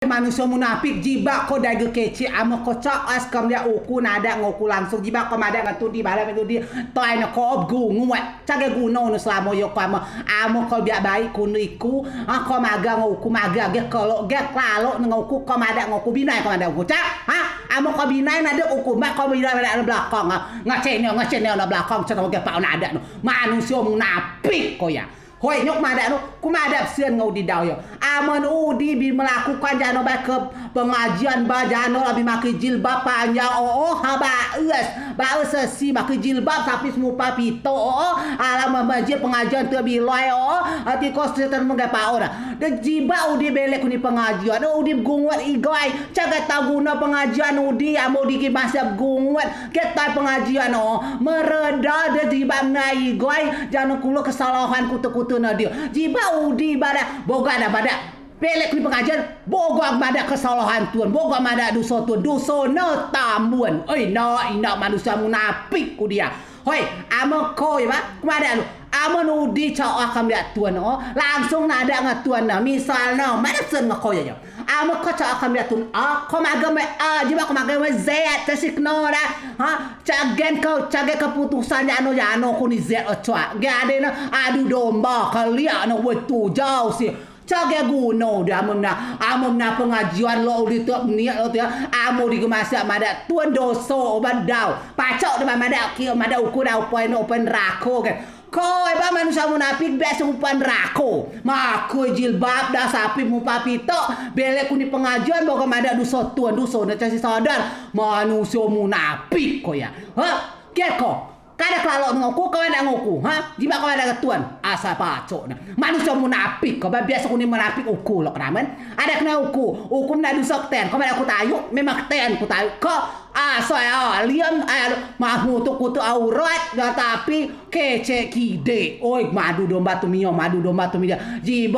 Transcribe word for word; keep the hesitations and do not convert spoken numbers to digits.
Manusio munafik, jibeak ko dai ge kecek, amen ko coa as kemliak uku nadeak ngen uku langsung, jibeak ko madeak ngen tun di malam itu di, toi ne ko gunguak. Coa gen guno ne selamo yo ko amen, amen ko biak baik kunei ku, ha, ko magea ngen uku, magea ge kelok, ge kelalok ngen uku, ko madeak ngen uku, binai ko madeak uku, coa, ha, amen ko binai nadeak uku, mak ko binai madeak ne belakang, ha, ngecek ne, ngecek ne ne belakang, coa tau ge pao nadeak ne, manusio munafik ko ya. Hoi, nyok madeak nu, ku madeak pesen ngen udi dau yo. Amen udi bi melakukan jano ba ke pengajian ba jano abi makei jilbab panjang, o, o, ha, baes. Baes sesi makei jilbab tapi semupa pito, o, o. Alam majik pengajian te bilai, o, o. Ati kos setan menggai pao dah. De jibeak udi belek kunei pengajian, o, udi begunguak igai. Coa gen tau guno pengajian udi, amen udi gi masih begunguak. Ketai pengajian o, mereda de jibeak menai igai, jano kulo kesalahan kute-kute ne dio. Jibeak udi badeak, bogoa ne badeak. Belek kunei pengajian, bogoa madeak kesalahan tun, bogoa madeak duso tun, duso ne tambun. Oi, ina, ina manusio munafik ku dio. Hoi, amen ko ya ba, ku madeak lu. Amen udi coa kemliak tun o, langsung nadeak ngen tun ne. Misal ne, madeak pesen ngen ko ya yo. Amen ko coa kemliak tun o, ko magea me a, jibeak ko magea me zet, coa si keno dah. Ha, coa gen ke, coa gen keputusan jano-jano kunei zet o coa. Gen ade ne adu domba, keliak ne wetujau si. Coa gen guno dio amen na, amen na pengajian lok udi tek meniak lok tek, amen udi gemasiak madeak tun duso o ba dau. Pacok de ba madeak ki, madeak uku dau poi ne, poi nerako gen. Ko, eba manusio munafik biak semupa nerako. Makei jilbab dah sapi mupa pito. Belek kunei pengajian bogoa madeak duso tun, duso ne coa si sadar. Manusio munafik ko ya. Ha? Kian ko. Kadeak kelalok ngen uku, ko madeak ngen uku, ha? Jibeak ko madeak ngen tun. Asal pacok ne. Manusio munafik ko, ba biaso kunei munafik uku lok namen. Ade kenai uku, uku menea duso keten, ko madeak uku tayuk, memang keten uku tayuk. Ko asal ya, liam, eh, mahu tu kutu aurat, dah tapi kecek kidek. Oi, madu domba tu mio, madu domba tu mio. Jibeak